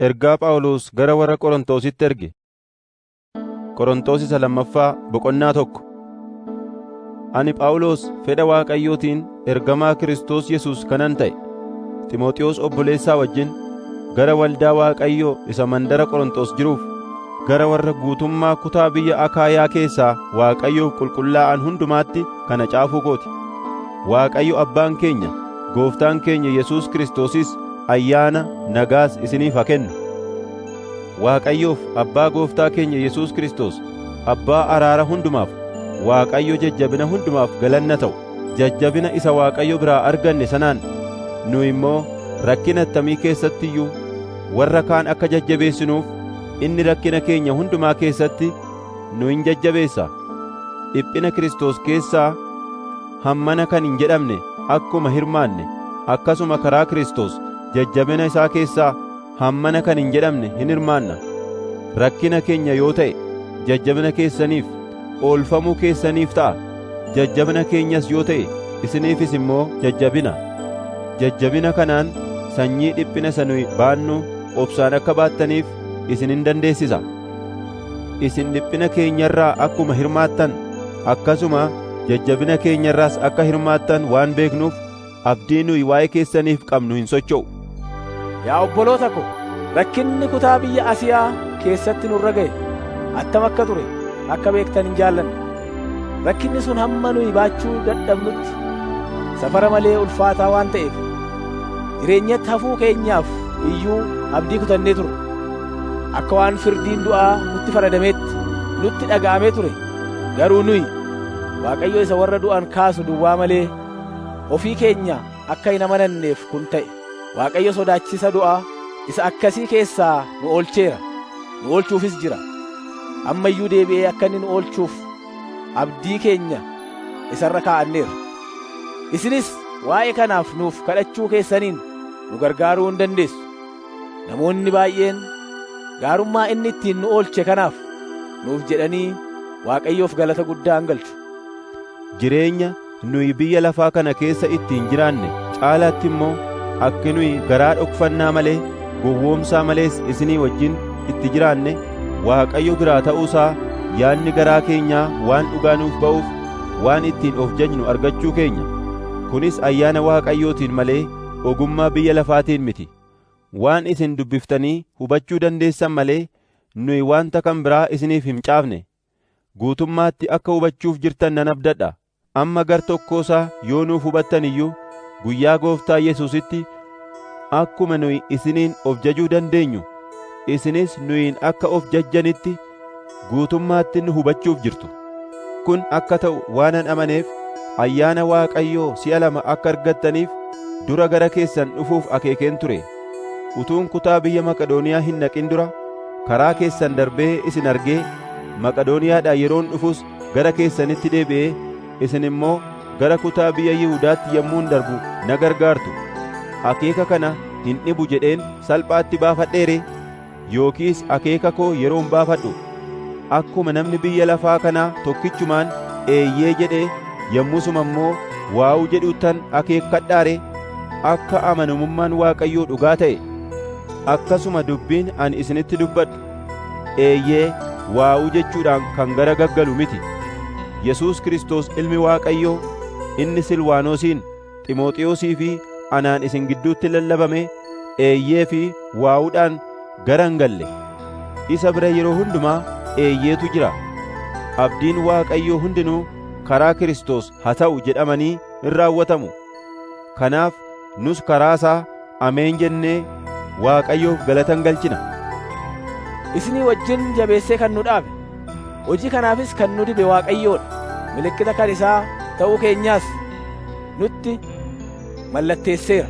Ergaa Phaawulos gara warra Qorontositti erge. Qorontos isa lammaffaa boqonnaa 1. Ani Phaawulos fedha Waaqayyootiin ergamaa Kiristoos Yesuus kanan ta'e, Xiimotewos obboleessaa wajjin gara waldaa Waaqayyoo isa mandara Qorontos jiruuf, gara warra guutummaa kutaa biyya Akaayaa keessaa Waaqayyoof qulqullaa'an hundumaatti kana caafuu koo ti. Waaqayyo Abbaan keenya, Gooftaan keenya Yesuus Kiristoosis ayyaana nagaas isiniif haa kennu. Waaqayyoof Abbaa Gooftaa keenya Yesuus Kiristoos, Abbaa araara hundumaaf, Waaqayyo jajjabina hundumaaf galanna ta'u. Jajjabina isa Waaqayyo biraa arganne sanaan nu immoo rakkina attamii keessatti iyyuu warra kaan akka jajjabeessinuuf inni rakkina keenya hundumaa keessatti nu hin jajjabeessa. Dhiphina Kiristoos keessaa hammana kan hin jedhamne akkuma hirmaanne, akkasuma karaa Kiristoos jajjabina isaa keessaa hammana kan hin jedhamne hin hirmaanna. Rakkina keenya yoo ta'e jajjabina keessaniif, oolfamuu keessaniif ta'a. Jajjabina keenyas yoo ta'e isiniifis immoo jajjabina. Jajjabina kanaan sanyii dhiphina isa nuyi baannu obsaan akka baattaniif isin hin dandeessisa. Isin dhiphina keenyarraa akkuma hirmaattan, akkasuma jajjabina keenyarraas akka hirmaattan waan beeknuuf abdii nuyi waa'ee keessaniif qabnu hin socho'u. Yaa obboloota ko, rakkinni kutaa biyya Asiyaa keessatti nurra ga'e attam akka ture akka beektan hin jaallanne. Rakkinni sun hamma nuyi baachuu dadhabnutti safara malee ulfaataa waan ta'eef jireenyatti hafuu keenyaaf iyyuu abdii kutannee turre. Akka waan firdiin du'aa nutti faradameetti nutti dhaga'amee ture. Garuu nuyi Waaqayyo isa warra du'an kaasu duwwaa malee ofii keenya akka hin amananneef kun ta'e. Waaqayyo sodaachisa du'aa isa akkasii keessaa nu oolcheera, nu oolchuufis jira. Amma iyyuu deebi'ee akka inni nu oolchuuf abdii keenya isarra kaa'anneerra. Isinis waa'ee kanaaf nuuf kadhachuu keessaniin nu gargaaruu hin dandeessu. Namoonni baay'een gaarummaa inni ittiin nu oolche kanaaf nuuf jedhanii Waaqayyoof galata guddaa hin galchu. Jireenya nuyi biyya lafaa kana keessa ittiin jiraanne caalaatti immoo akki nuyi garaa dhokfannaa malee gowwoomsaa malees isinii wajjin itti jiraanne Waaqayyo biraa ta'uusaa yaadni garaa keenyaa waan dhugaa nuuf ba'uuf waan ittiin of jajnu argachuu keenya. Kunis ayyaana Waaqayyootiin malee ogummaa biyya lafaatiin miti. Waan isin dubbiftanii hubachuu dandeessan malee nuyi wanta kan biraa isiniif hin caafne. Guutummaatti akka hubachuuf jirtan nan abdadha. Amma gar tokkoosaa yoo nuuf hubattan iyyuu guyyaa Gooftaa Yesuusitti akkuma nuyi isiniin of jajuu dandeenyu, isinis nuyiin akka of jajjanitti guutummaatti nu hubachuuf jirtu. Kun akka ta'u waanan amaneef ayyaana Waaqayyoo si'a lama akka argattaniif dura gara keessan dhufuuf akeekeen ture. Utuun kutaa biyya Maqedooniyaa hin dhaqin dura karaa keessan darbee isin argee Maqedooniyaadhaa yeroon dhufus gara keessanitti deebi'ee isin immoo gara kutaa biyya Yihuudaatti yommuun darbu na gargaartu. Akeeka kana hin dhibu jedheen salphaatti baafadheeree? Yookiis akeeka koo yeroon baafadhu akkuma namni biyya lafaa kanaa tokkichumaan eeyyee jedhee yommusuma immoo waa'uu jedhuttan akeekkadhaaree? Akka amanamummaan Waaqayyoo dhugaa ta'e akkasuma dubbiin ani isinitti dubbadhu eeyyee waa'uu jechuudhaan kan gara gaggalu miti. Yesuus Kiristoos ilmi Waaqayyoo inni Silwaanoosiin, Xiimotewosii fi anaan isin gidduutti lallabame eeyyee fi waa'uudhaan gara hin galle. Isa bira yeroo hundumaa eeyyeetu jira. Abdiin Waaqayyoo hundinuu karaa Kiristoos haa ta'u jedhamanii hin raawwatamu. Kanaaf nus karaa isaa Ameen jennee Waaqayyoof galata hin galchina. Isinii wajjin jabeessee kan nu dhaabe, hojii kanaafis kan nu dibe Waaqayyoo dha. Milikkita kan isaa ta'uu keenyaas nutti mallatteesseera.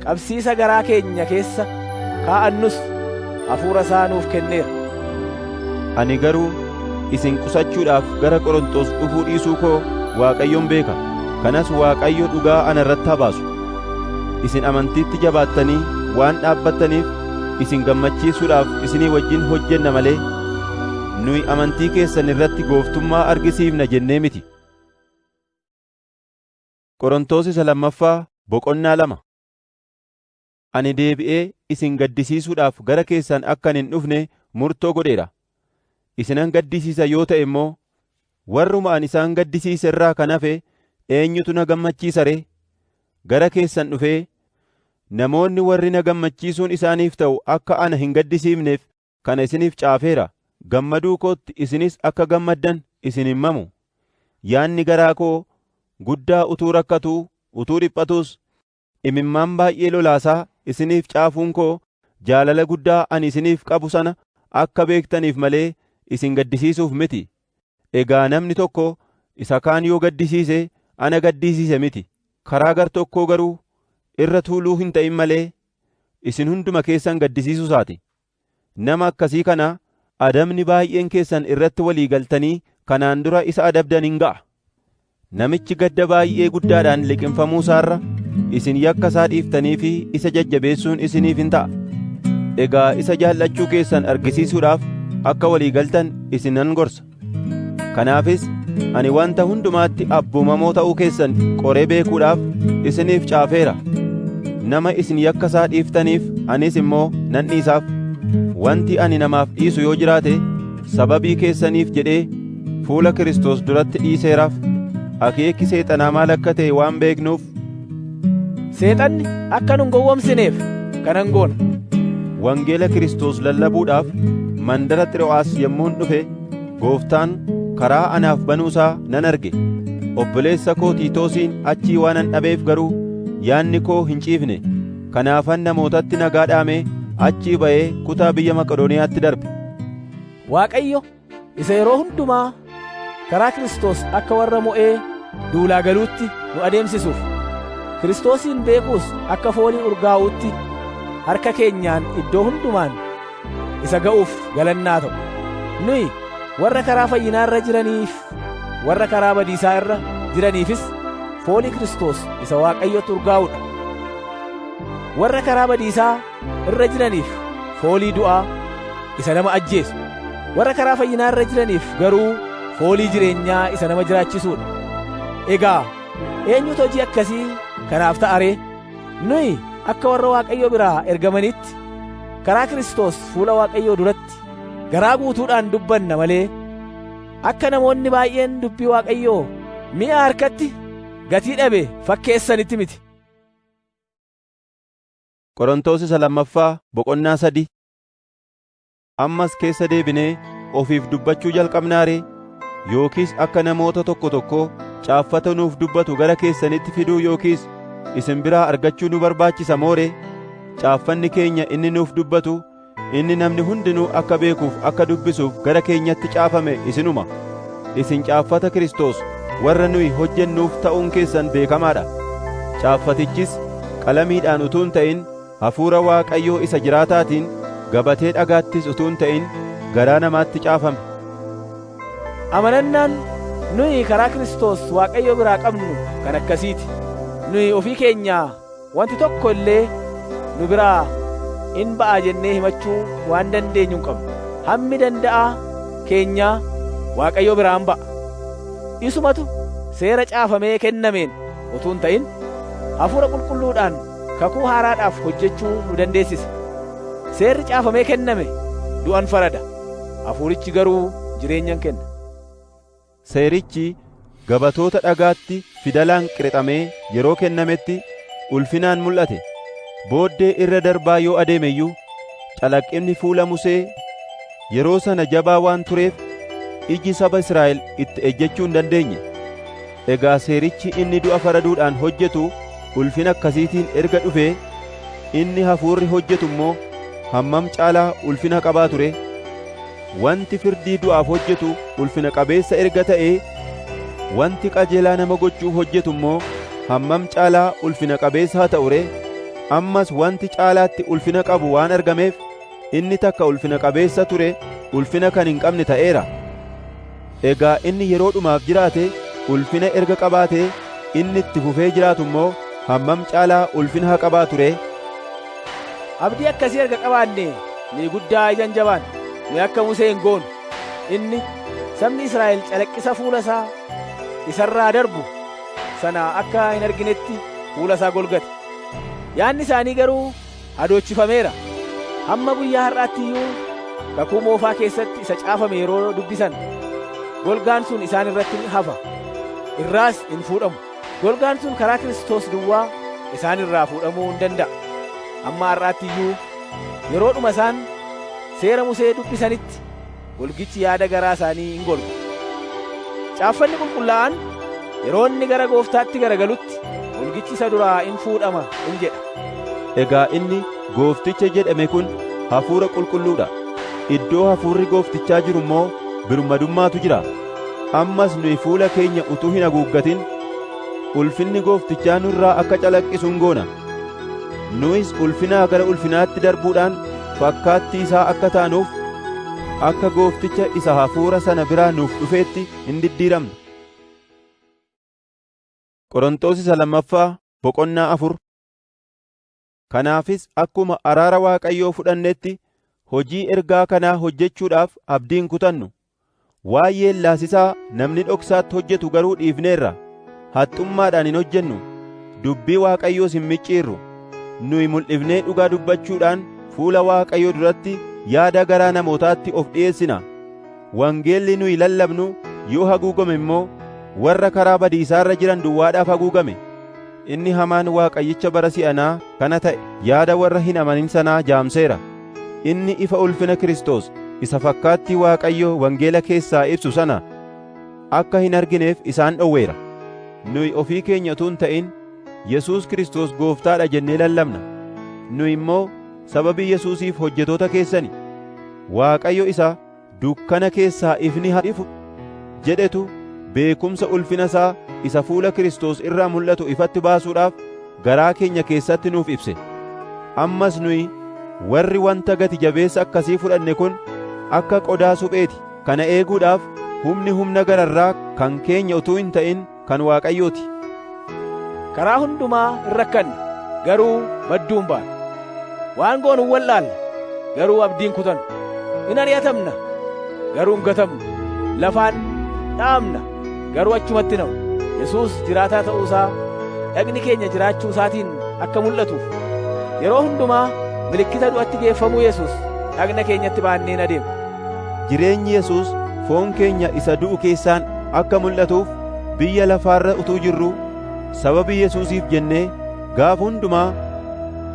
Qabsiisa garaa keenya keessa kaa'annus hafuura isaa nuuf kenneera. Ani garuu isin qusachuudhaaf gara Qorontos dhufuu dhiisuu koo Waaqayyoon beeka. Kanas Waaqayyo dhugaa ana irratti haa baasu. Isin amantiitti jabaattanii waan dhaabbattaniif isin gammachiisuudhaaf isinii wajjin hojjenna malee nuyi amantii keessan irratti gooftummaa argisiifna jennee miti. Qorontos isa lammaffaa boqonnaa 2. Ani deebi'ee isin gaddisiisuudhaaf gara keessan akkan hin dhufne murtoo godheera. Isinan gaddisiisa yoo ta'e immoo warruma ani isaan gaddisiise irraa kan hafe eenyutu na gammachiisa ree? Gara keessan dhufee namoonni warri na gammachiisuun isaaniif ta'u akka ana hin gaddisiifneef kana isiniif caafeera. Gammaduu kootti isinis akka gammaddan isin hin mamu. Yaadni garaa koo guddaa utuu rakkatuu, utuu dhiphatuus imimmaan baay'ee lolaasaa isiniif caafuun koo jaalala guddaa ani isiniif qabu sana akka beektaniif malee isin gaddisiisuuf miti. Egaa namni tokko isa kaan yoo gaddisiise ana gaddisiise miti. Karaa gar tokkoo garuu irra tuuluu hin ta'in malee isin hunduma keessan gaddisiisuu isaati. Nama akkasii kana adabni baay'een keessan irratti walii galtanii kanaan dura isa adabdan hin ga'a. Namichi gadda baay'ee guddaadhaan liqimfamuu isaarra isin yakka isaa dhiiftanii fi isa jajjabeessuun isiniif hin ta'a. Egaa isa jaallachuu keessan argisiisuudhaaf akka walii galtan isin nan gorsa. Kanaafis ani wanta hundumaatti abboomamoo ta'uu keessan qoree beekuudhaaf isiniif caafeera. Nama isin yakka isaa dhiiftaniif anis immoo nan dhiisaaf. Wanti ani namaaf dhiisu yoo jiraate sababii keessaniif jedhee fuula Kiristoos duratti dhiiseeraaf. Akeekki seexanaa maal akka ta'e waan beeknuuf Seexanni akka nun gowwoomsineef kanan goona. Wangeela Kiristoos lallabuudhaaf mandara Xiroo'aas yommuun dhufe Gooftaan karaa anaaf banuusaa nan arge. Obboleessa koo Tiitoosiin achii waanan dhabeef garuu yaadni koo hin ciifne. Kanaafan namootatti nagaa dhaamee achii ba'ee kutaa biyya Maqedooniyaatti darbe. Waaqayyo isa yeroo hundumaa karaa Kiristoos akka warra mo'ee duulaa galuutti nu adeemsisuuf, Kiristoosiin beekuus akka foolii urgaa'uutti harka keenyaan iddoo hundumaan isa ga'uuf galannaa ta'u. Nuyi warra karaa fayyinaa irra jiraniif, warra karaa badiisaa irra jiraniifis foolii Kiristoos isa Waaqayyotti urgaa'uudha. Warra karaa badiisaa irra jiraniif foolii du'aa isa nama ajjeesu, warra karaa fayyinaa irra jiraniif garuu foolii jireenyaa isa nama jiraachisuudha. Egaa eenyutu hojii akkasii kanaaf ta'a ree? Nuyi akka warra Waaqayyo biraa ergamanitti karaa Kiristoos fuula Waaqayyoo duratti garaa guutuudhaan dubbanna malee akka namoonni baay'een dubbii Waaqayyoo mi'a harkatti gatii dhabe fakkeessanitti miti. Qorontos isa lammaffaa boqonnaa 3. Ammas keessa deebinee ofiif dubbachuu jalqabnaa ree? Yookiis akka namoota tokko tokkoo caaffata nuuf dubbatu gara keessanitti fiduu yookiis isin biraa argachuu nu barbaachisa moo ree? Caaffanni keenya inni nuuf dubbatu, inni namni hundinuu akka beekuuf akka dubbisuuf gara keenyatti caafame isinuma. Isin caaffata Kiristoos warra nuyi hojjennuuf ta'uun keessan beekamaadha. Caaffatichis qalamiidhaan utuu hin ta'in Hafuura Waaqayyoo isa jiraataatiin, gabatee dhagaattis utuu hin ta'in garaa namaatti caafame. Amanannaan nuyi karaa Kiristoos Waaqayyo biraa qabnu kan akkasiiti. Nuyi ofii keenyaa wanti tokko illee nu biraa in ba'a jennee himachuu waan dandeenyu hin qabnu. Hammi danda'aa keenyaa Waaqayyo biraan ba'a. Isumatu seera caafamee kennameen utuu hin ta'in Hafuura qulqulluudhaan kakuu haaraadhaaf hojjechuu nu dandeessisa. Seerri caafamee kenname du'an farada, Hafuurichi garuu jireenyan kenna. Seerichi gabatoota dhagaatti fidalaan qirixamee yeroo kennametti ulfinaan mul'ate. Booddee irra darbaa yoo adeeme iyyuu calaqqinni fuula Musee yeroo sana jabaa waan tureef iji saba Israa'el itti ejjechuu hin dandeenye. Egaa seerichi inni du'a faraduudhaan hojjetu ulfina akkasiitiin erga dhufee, inni hafuurri hojjetu immoo hammam caalaa ulfina qabaa ture? Wanti firdii du'aaf hojjetu ulfina qabeessa erga ta'ee, wanti qajeelaa nama gochuuf hojjetu immoo hammam caalaa ulfina qabeessa haa ta'u ree? Ammas wanti caalaatti ulfina qabu waan argameef, inni takka ulfina qabeessa ture ulfina kan hin qabne ta'eera. Egaa inni yeroo dhumaaf jiraate ulfina erga qabaatee, inni itti fufee jiraatu immoo hammam caalaa ulfina haa qabaatu ree? Abdii akkasii erga qabaanne ni guddaa ijaan jabaan, nu akka Musee hin goonu. Inni sabni Israa'el calaqqisa fuula isaa isarraa darbu sana akka hin arginetti fuula isaa golgate. Yaadni isaanii garuu adoochifameera. Hamma guyyaa har'aatti iyyuu kakuu moofaa keessatti isa caafame yeroo dubbisan golgaan sun isaan irratti hafa, irraas hin fuudhamu. Golgaan sun karaa Kiristoos duwwaa isaan irraa fuudhamuu hin danda'a. Hamma har'aatti iyyuu yeroodhuma isaan seera Musee dubbisanitti golgichi yaada garaa isaanii hin golgu. Caaffanni qulqullaa'aan yeroo inni gara gooftaatti garagalutti golgichi isa duraa in fuudhama in jedha. Egaa inni goofticha jedhame kun hafuura qulqulluudha. Iddoo hafuurri gooftichaa jiru immoo birmadummaatu jira. Ammas nuyi fuula keenya utuu hin haguuggatin ulfinni gooftichaa nurraa akka calaqqisu hin goona. Nuyis ulfinaa gara ulfinaatti darbuudhaan fakkaattii isaa akka taanuuf akka goofticha isa hafuura sana biraa nuuf dhufeetti hin diddiiramna. Qorontos isa lammaffaa boqonnaa 4. Kanaafis akkuma araara Waaqayyoo fudhannetti hojii ergaa kanaa hojjechuudhaaf abdii hin kutannu. Waa'ee laasisaa namni dhoksaatti hojjetu garuu dhiifneerra. Haxxummaadhaan hin hojjennu, dubbii Waaqayyoos hin micciirru. Nuyi mul'ifnee dhugaa dubbachuudhaan fuula Waaqayyoo duratti yaada garaa namootaatti of dhi'eessina. Wangeelli nuyi lallabnu yoo haguugame immoo warra karaa badiisaarra jiran duwwaadhaaf haguugame. Inni hamaan Waaqayyicha bara si'anaa kana ta'e yaada warra hin amanin sanaa jaamseera. Inni ifa ulfina Kiristoos isa fakkaattii Waaqayyoo wangeela keessaa ibsu sana akka hin argineef isaan dhowweera. Nuyi ofii keenya utuu hin ta'in Yesuus Kiristoos gooftaadha jennee lallabna. Nuyi immoo sababii Yesuusiif hojjetoota keessani. Waaqayyo isa dukkana keessaa ifni haa ifu jedhetu beekumsa ulfina isaa isa fuula Kiristoos irraa mul'atu ifatti baasuudhaaf garaa keenya keessatti nuuf ibse. Ammas nuyi warri wanta gati jabeessa akkasii fudhanne kun akka qodaa supheeti. Kana eeguudhaaf humni humna gararraa kan keenya utuu hin ta'in kan Waaqayyooti. Karaa hundumaa hin rakkanna, garuu badduu hin baanu. Waan goonu hin wallaalla, garuu abdii hin kutannu. In ari'atamna, garuu hin gatamnu. Lafaan dha'amna, garuu achumatti na'u. Yesuus jiraataa ta'uu isaa dhagni keenya jiraachuu isaatiin akka mul'atuuf yeroo hundumaa milikkita du'atti geeffamuu Yesuus dhagna keenyatti baanneen adeemna. Jireenyi Yesuus foon keenya isa du'u keessaan akka mul'atuuf biyya lafaarra utuu jirru sababii Yesuusiif jennee gaaf hundumaa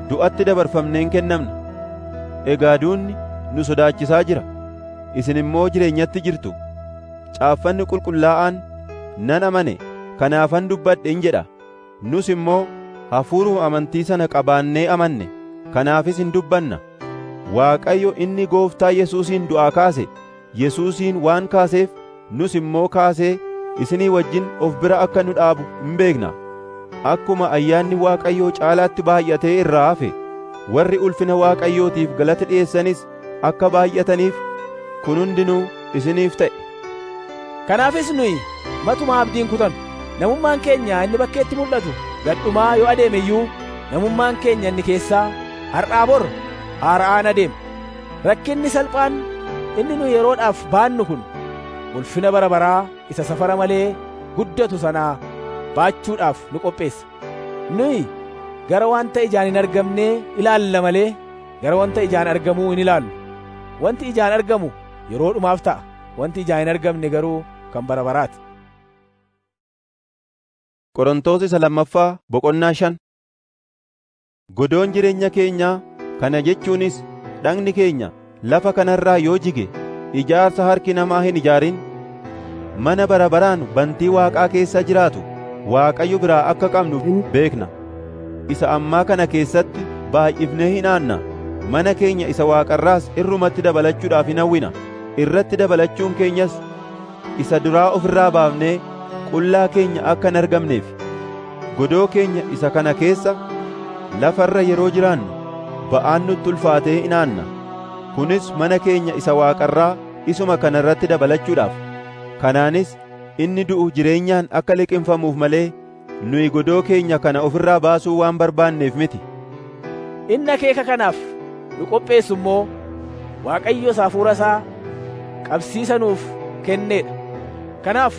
du'atti dabarfamneen kennamna. Egaa duunni nu sodaachisaa jira, isin immoo jireenyatti jirtu. Caaffanni qulqullaa'aan nan amane, kanaafan dubbadhe in jedha. Nus immoo hafuuruma amantii sana qabaannee amanne, kanaafis hin dubbanna. Waaqayyo inni Gooftaa Yesuusiin du'aa kaase, Yesuusiin waan kaaseef nus immoo kaasee isinii wajjin of bira akka nu dhaabu hin beekna. Akkuma ayyaanni Waaqayyoo caalaatti baay'atee irraa hafe, warri ulfina Waaqayyootiif galata dhi'eessanis akka baay'ataniif kun hundinuu isiniif ta'e. Kanaafis nuyi matuma abdii hin kutannu. Namummaan keenya inni bakkeetti mul'atu gadhumaa yoo adeeme iyyuu namummaan keenya inni keessaa har'aa bor haara'aan adeema. Rakkinni salphaan inni nu yeroodhaaf baannu kun ulfina bara baraa isa safara malee guddatu sanaa baachuudhaaf nu qopheessa. Nuyi gara wanta ijaan hin argamnee ilaalla malee gara wanta ijaan argamuu hin ilaallu. Wanti ijaan argamu yeroodhumaaf ta'a, wanti ijaan hin argamne garuu kan bara baraati. Qorontos isa lammaffaa boqonnaa 5. Godoon jireenya keenyaa kana jechuunis dhagni keenya lafa kanarraa yoo jige ijaarsa harki namaa hin ijaarin mana bara baraan bantii Waaqaa keessa jiraatu Waaqayyo biraa akka qabnu beekna. Isa ammaa kana keessatti baay'ifnee hin aanna. Mana keenya isa Waaqarraas irrumatti dabalachuudhaaf hin hawwina. Irratti dabalachuun keenyas isa duraa ofirraa baafnee qullaa keenya akka hin argamneef. Godoo keenya isa kana keessa lafarra yeroo jiraannu ba'aan nutti ulfaatee hin aanna. Kunis mana keenya isa Waaqarraa isuma kana irratti dabalachuudhaaf. Kanaanis inni du'u jireenyaan akka liqimfamuuf malee nuyi godoo keenya kana ofirraa baasuu waan barbaanneef miti. Inni akeeka kanaaf nu qopheessu immoo Waaqayyo isa hafuura isaa qabsiisa nuuf kenneedha. Kanaaf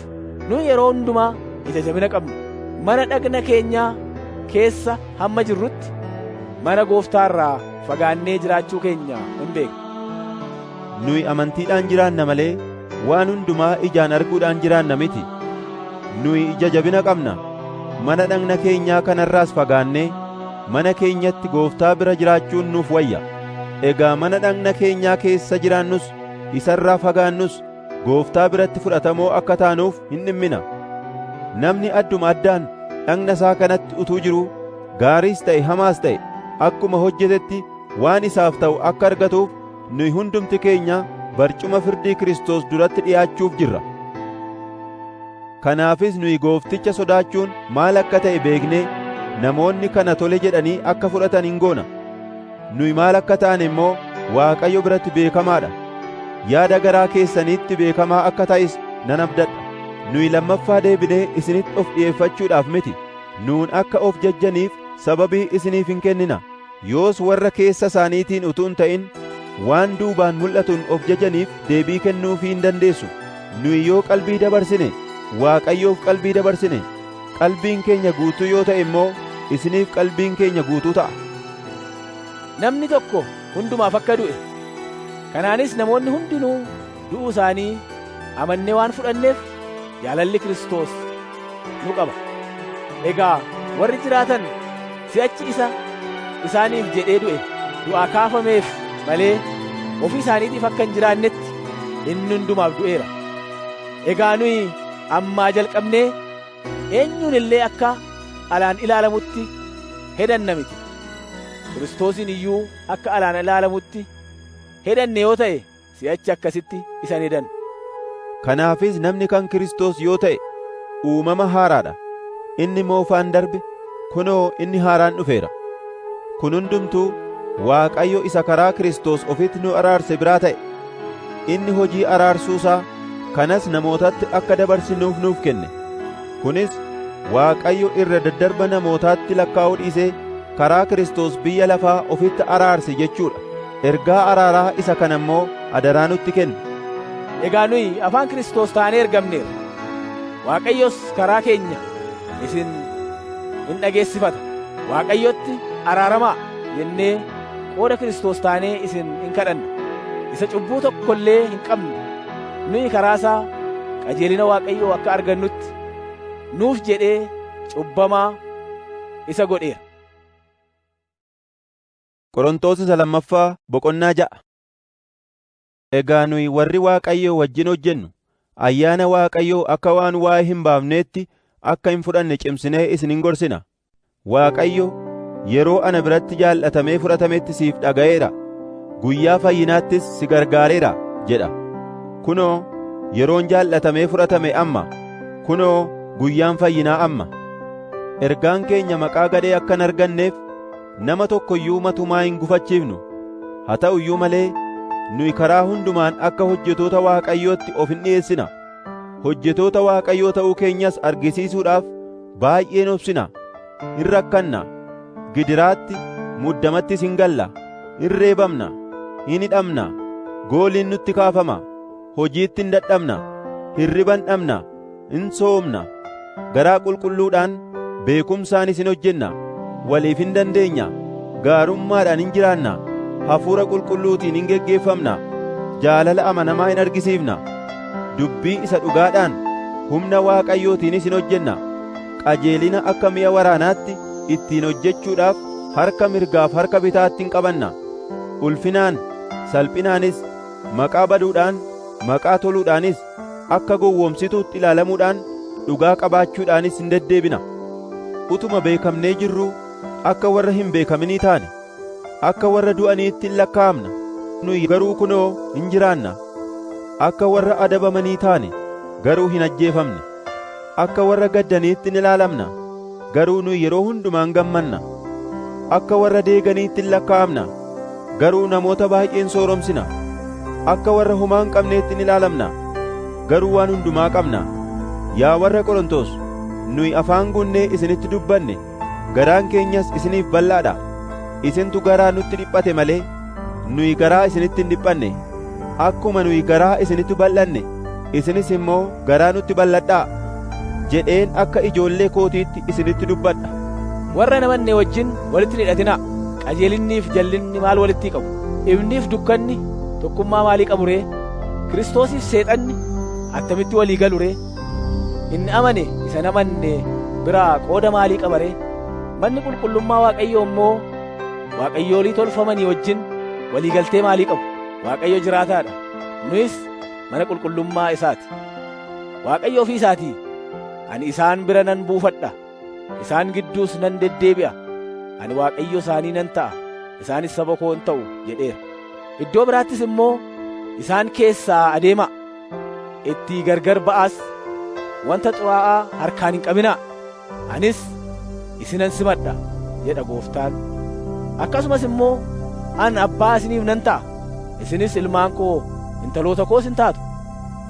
nu yeroo hundumaa ija jabina qabnu. Mana dhagna keenyaa keessa hamma jirrutti mana gooftaa irraa fagaannee jiraachuu keenya hin beekna. Nuyi amantiidhaan jiraanna malee waan hundumaa ijaan arguudhaan jiraanna miti. Nuyi ija jabina qabna. Mana dhagna keenyaa kanarraas fagaannee mana keenyatti Gooftaa bira jiraachuun nuuf wayya. Egaa mana dhagna keenyaa keessa jiraannus isarraa fagaannus Gooftaa biratti fudhatamoo akka taanuuf hin dhimmina. Namni adduma addaan dhagna isaa kanatti utuu jiruu gaariis ta'e hamaas ta'e akkuma hojjetetti waan isaaf ta'u akka argatuuf nuyi hundumti keenya barcuma firdii Kiristoos duratti dhi'aachuuf jirra. Kanaafis nuyi Goofticha sodaachuun maal akka ta'e beeknee namoonni kana tole jedhanii akka fudhatan hin goona. Nuyi maal akka taane immoo Waaqayyo biratti beekamaadha. Yaada garaa keessaniitti beekamaa akka ta'es nan abdadha. Nuyi lammaffaa deebinee isinitti of dhi'eeffachuudhaaf miti. Nuun akka of jajjaniif sababii isiniif hin kennina. Yoos warra keessa isaaniitiin utuu hin ta'in waan duubaan mul'atuun of jajaniif deebii kennuufii hin dandeessu. Nuyi yoo qalbii dabarsine Waaqayyoof qalbii dabarsine, qalbiin keenya guutuu yoo ta'e immoo isiniif qalbiin keenya guutuu ta'a. Namni tokko hundumaaf akka du'e, kanaanis namoonni hundinuu du'uu isaanii amannee waan fudhanneef jaalalli Kiristoos nu qaba. Egaa warri jiraatan si'achi isa isaaniif jedhee du'e du'aa kaafameef malee ofii isaaniitiif akka hin jiraannetti inni hundumaaf du'eera. Egaa nuyi ammaa jalqabnee eenyuun illee akka alaan ilaalamutti hedanna miti. Kiristoosin iyyuu akka alaan ilaalamutti hedanne yoo ta'e si'achi akkasitti isa hin hedannu. Kanaafis namni kan Kiristoos yoo ta'e uumama haaraadha. Inni moofaan darbe, kunoo inni haaraan dhufeera. Kun hundumtuu Waaqayyo isa karaa Kiristoos ofitti nu araarse biraa ta'e. Inni hojii araarsuusaa kanas namootatti akka dabarsinuuf nuuf kenne. Kunis Waaqayyo irra daddarba namootaatti lakkaa'uu dhiisee karaa Kiristoos biyya lafaa ofitti araarse jechuudha. Ergaa araaraa isa kana immoo adaraa nutti kenne. Egaa nuyi afaan Kiristoos taanee ergamneerra. Waaqayyos karaa keenya isin hin dhageessifata. Waaqayyotti araaramaa jennee qooda Kiristoos taanee isin hin kadhanna. Isa cubbuu tokko illee hin qabne nuyi karaa isaa qajeelina Waaqayyoo akka argannutti nuuf jedhee cubbamaa isa godheera. Qorontoos isa lammaffaa boqonnaa 6. Egaa nuyi warri Waaqayyoo wajjin hojjennu ayyaana Waaqayyoo akka waan waa'ee hin baafneetti akka hin fudhanne cimsinee isin hin gorsina. Waaqayyo yeroo ana biratti jaallatamee fudhatametti siif dhaga'eera, guyyaa fayyinaattis si gargaareera jedha. Kunoo yeroon jaallatamee fudhatame amma, kunoo guyyaan fayyinaa amma. Ergaan keenya maqaa gadhee akka hin arganneef nama tokko iyyuu matumaa hin gufachiifnu. Haa ta'u iyyuu malee nuyi karaa hundumaan akka hojjetoota Waaqayyootti of hin dhi'eessina. Hojjetoota Waaqayyoo ta'uu keenyas argisiisuudhaaf baay'een obsina, hin rakkanna, gidiraatti muddamattis hin galla, hin reebamna, hin hidhamna, gooliin nutti kaafama, hojiitti hin dadhabna, hirriba hin dhabna, hin soomna, garaa qulqulluudhaan beekumsaanis hin hojjenna, waliif hin dandeenya, gaarummaadhaan hin jiraanna, hafuura qulqulluutiin hin geggeeffamna, jaalala amanamaa hin argisiifna, dubbii isa dhugaadhaan humna Waaqayyootiinis hin hojjenna, qajeelina akka mi'a waraanaatti ittiin hojjechuudhaaf harka mirgaaf harka bitaatti hin qabanna, ulfinaan salphinaanis, maqaa baduudhaan maqaa toluudhaanis, akka gowwoomsituutti ilaalamuudhaan dhugaa qabaachuudhaanis hin deddeebina. Utuma beekamnee jirruu akka warra hin beekaminii taane, akka warra du'aniitti hin lakkaa'amna, nuyi garuu kunoo hin jiraanna. Akka warra adabamanii taane, garuu hin ajjeefamne. Akka warra gaddaniitti hin ilaalamna, garuu nuyi yeroo hundumaan gammanna. Akka warra deeganiitti hin lakkaa'amna, garuu namoota baay'een sooromsina. Akka warra homaa hin qabneetti hin ilaalamna, garuu waan hundumaa qabna. Yaa warra Qorontos, nuyi afaan guunnee isinitti dubbanne, garaan keenyas isiniif bal'aadha. Isintu garaa nutti dhiphate malee nuyi garaa isinitti hin dhiphanne. Akkuma nuyi garaa isinitti bal'anne, isinis immoo garaa nutti bal'adhaa jedheen akka ijoollee kootiitti isinitti dubbadha. Warra namanne wajjin walitti hin hidhatinaa. Qajeelinniif jallinni maal walitti qabu? Ifniif dukkanni tokkummaa maalii qabu ree? Kiristoosiif seexanni attamitti walii galu ree? Inni amane isa hin amanne biraa qooda maalii qaba ree? Manni qulqullummaa Waaqayyoo immoo waaqayyoolii tolfamanii wajjin walii galtee maalii qabu? Waaqayyo jiraataadha. Nuyis mana qulqullummaa isaati. Waaqayyo ofii isaatii, ani isaan bira nan buufadha, isaan gidduus nan deddeebi'a. Ani Waaqayyo isaanii nan ta'a, isaanis saba koo hin ta'u jedheera. Iddoo biraattis immoo isaan keessaa adeemaa, itti gargar ba'aas, wanta xuraa'aa harkaan hin qabinaa, anis isinan simadha jedha Gooftaan. Akkasumas immoo an abbaa isiniif nan ta'a, isinis ilmaan koo intaloota koos hin taatu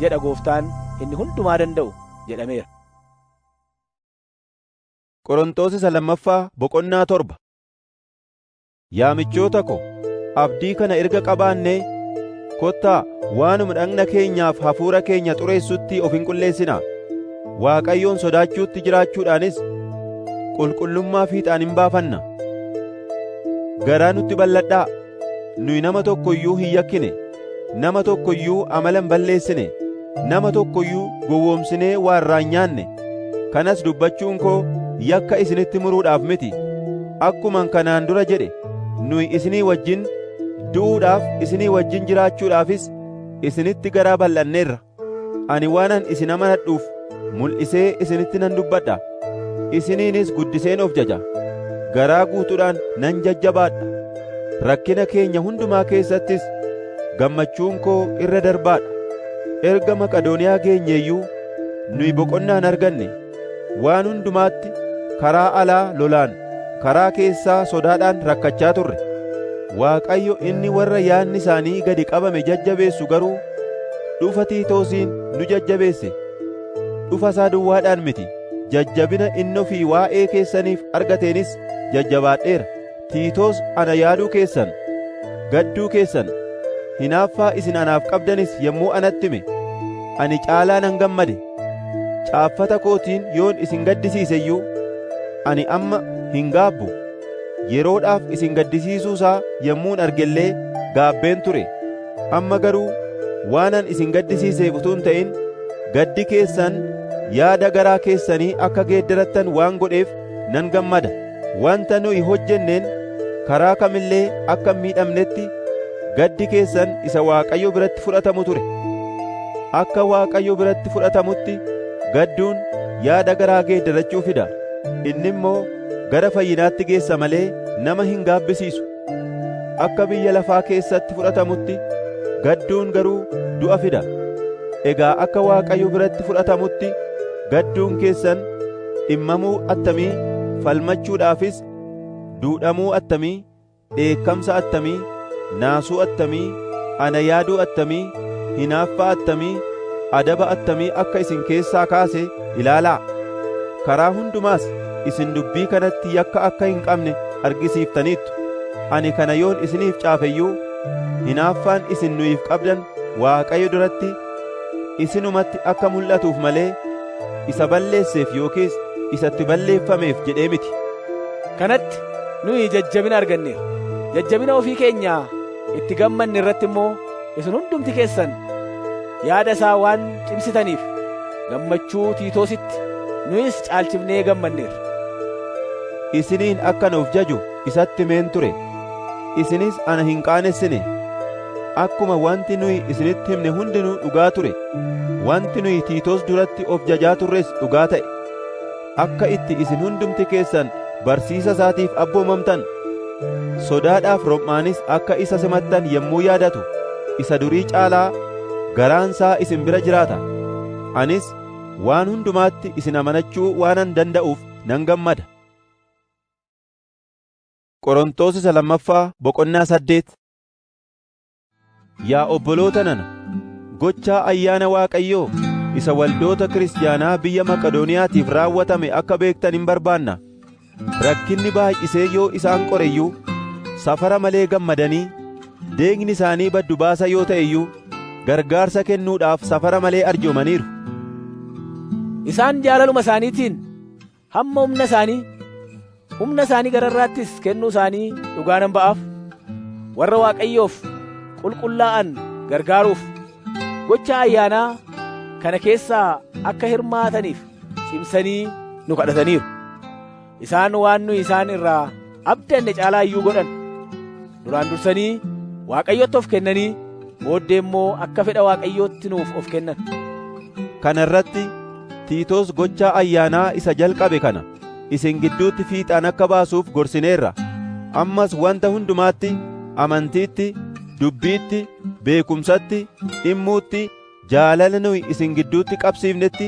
jedha Gooftaan inni hundumaa danda'u jedhameera. Qorontos isa lammaffaa boqonnaa 7. Yaa michoota ko, abdii kana erga qabaannee kottaa waanuma dhagna keenyaaf hafuura keenya xureessutti of hin qulleessinaa. Waaqayyoon sodaachuutti jiraachuudhaanis qulqullummaa fiixaan hin baafanna. Garaa nutti bal'adhaa. Nuyi nama tokko iyyuu hin yakkine, nama tokko iyyuu amala hin balleessine, nama tokko iyyuu gowwoomsinee waa irraa hin nyaanne. Kanas dubbachuun koo yakka isinitti muruudhaaf miti. Akkuman kanaan dura jedhe, nuyi isinii wajjin du'uudhaaf, isinii wajjin jiraachuudhaafis isinitti garaa bal'anneerra. Ani waanan isin amanadhuuf mul'isee isinitti nan dubbadha. Isiniinis guddiseen of jaja. Garaa guutuudhaan nan jajjabaadha. Rakkina keenya hundumaa keessattis gammachuun koo irra darbaadha. Erga Maqedooniyaa geenyeeyyuu nuyi boqonnaa hin arganne. Waan hundumaatti karaa alaa lolaan, karaa keessaa sodaadhaan rakkachaa turre. Waaqayyo inni warra yaadni isaanii gadi qabame jajjabeessu garuu dhufa Tiitoosiin nu jajjabeesse. Dhufa isaa duwwaadhaan miti, jajjabina inni ofii waa'ee keessaniif argateenis jajjabaadheera. Tiitoos ana yaaduu keessan, gadduu keessan, hinaaffaa isin anaaf qabdanis yommuu anatti hime, ani caalaa nan gammade. Caaffata kootiin yoon isin gaddisiise iyyuu ani amma hin gaabbu. Yeroodhaaf isin gaddisiisuusaa yommuun argellee gaabbeen ture. Amma garuu waanan isin gaddisiiseef utuu hin ta'in gaddi keessan yaada garaa keessanii akka geeddarattan waan godheef nan gammada. Wanta nuyi hojjenneen karaa kamillee akka hin miidhamnetti gaddi keessan isa Waaqayyo biratti fudhatamu ture. Akka Waaqayyo biratti fudhatamutti gadduun yaada garaa geeddarachuu fida. Inni immoo gara fayyinaatti geessa malee nama hin gaabbisiisu. Akka biyya lafaa keessatti fudhatamutti gadduun garuu du'a fida. Egaa akka Waaqayyo biratti fudhatamutti gadduun keessan dhimmamuu attamii, falmachuudhaafis duudhamuu attamii, dheekkamsa attamii, naasuu attamii, ana yaaduu attamii, hinaaffaa attamii, adaba attamii akka isin keessaa kaase ilaalaa. Karaa hundumaas isin dubbii kanatti yakka akka hin qabne argisiiftaniittu. Ani kana yoon isiniif caafeyyuu hinaaffaan isin nuyiif qabdan Waaqayyo duratti isinumatti akka mul'atuuf malee isa balleesseef yookiis isatti balleeffameef jedhee miti. Kanatti nuyi jajjabina arganneerra. Jajjabina ofii keenyaa itti gammanne irratti immoo isin hundumti keessan yaada isaa waan cimsitaniif gammachuu Tiitoositti nuyis caalchifnee gammanneerra. Isiniin akka nuuf jaju isatti himeen ture. Isinis ana hin qaanessine. Akkuma wanti nuyi isinitti himne hundinuu dhugaa ture, wanti nuyi Tiitoos duratti of jajaa turres dhugaa ta'e. Akka itti isin hundumti keessan barsiisa isaatiif abboomamtan, sodaadhaaf rom'aanis akka isa simattan yommuu yaadatu, isa durii caalaa garaansaa isin bira jiraata. Anis waan hundumaatti isin amanachuu waanan danda'uuf nan gammada. Qorontos isa lammaffaa boqonnaa 8. Yaa obboloota nana, gochaa ayyaana Waaqayyoo isa waldoota kiristaanaa biyya Maqedooniyaatiif raawwatame akka beektan hin barbaanna. Rakkinni baay'isee yoo isaan qoreyyuu safara malee gammadanii deegni isaanii baddu baasa yoo ta'e iyyuu gargaarsa kennuudhaaf safara malee arjoomaniiru. Isaan jaalaluma isaaniitiin hamma humna isaanii Humna isaanii gararraattis kennuu isaanii dhugaa nan ba'aaf. Warra Waaqayyoof qulqullaa'an gargaaruuf gocha ayyaanaa kana keessaa akka hirmaataniif cimsanii nu kadhataniiru. Isaan waan nu isaan irraa abdanne caalaa iyyuu godhan. Duraan dursanii Waaqayyotti of kennanii booddee immoo akka fedha Waaqayyootti nuuf of kennan. Kana irratti Tiitoos gochaa ayyaanaa isa jalqabe kana isin gidduutti fiixaan akka baasuuf gorsineerra. Ammas wanta hundumaatti, amantiitti, dubbiitti, beekumsatti, dhimmuutti, jaalala nuyi isin gidduutti qabsiifnetti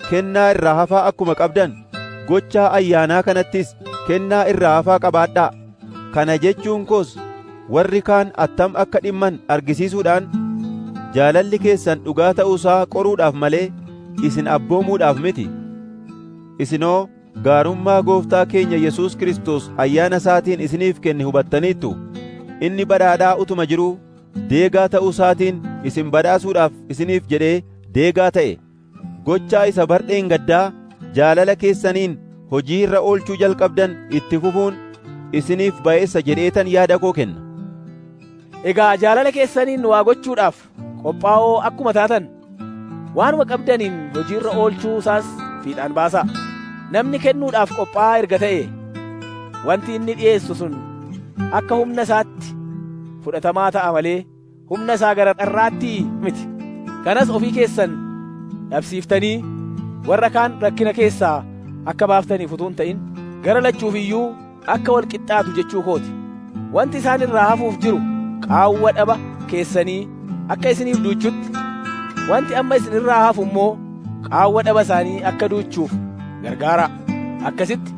kennaa irraa hafaa akkuma qabdan gochaa ayyaanaa kanattis kennaa irraa hafaa qabaadhaa. Kana jechuun koos warri kaan attam akka dhimman argisiisuudhaan jaalalli keessan dhugaa ta'uusaa qoruudhaaf malee isin abboomuudhaaf miti. Isinoo gaarummaa Gooftaa keenya Yesuus Kiristoos ayyaana isaatiin isiniif kenne hubattaniittu. Inni badhaadhaa utuma jiruu deegaa ta'uusaatiin isin badhaasuudhaaf isiniif jedhee deegaa ta'e. Gochaa isa bardheen gaddaa jaalala keessaniin hojii irra oolchuu jalqabdan itti fufuun isiniif ba'eessa jedheetan yaada koo kenna. Egaa jaalala keessaniin waa gochuudhaaf qophaa'oo akkuma taatan waanuma qabdaniin hojii irra oolchuu isaas fiixaan baasaa. Namni kennuudhaaf qophaa'aa erga ta'e wanti inni dhi'eessu sun akka humna isaatti fudhatamaa ta'a malee humna isaa gara dharraatti miti. Kanas ofii keessan dhabsiiftanii warra kaan rakkina keessaa akka baaftaniif utuu hin ta'in gara lachuuf iyyuu akka wal qixxaatu jechuu kooti. Wanti isaan irraa hafuuf jiru qaawwa dhaba keessanii akka isiniif duuchutti, wanti amma isin irraa hafu immoo qaawwa dhaba isaanii akka duuchuuf gargaara. Akkasitti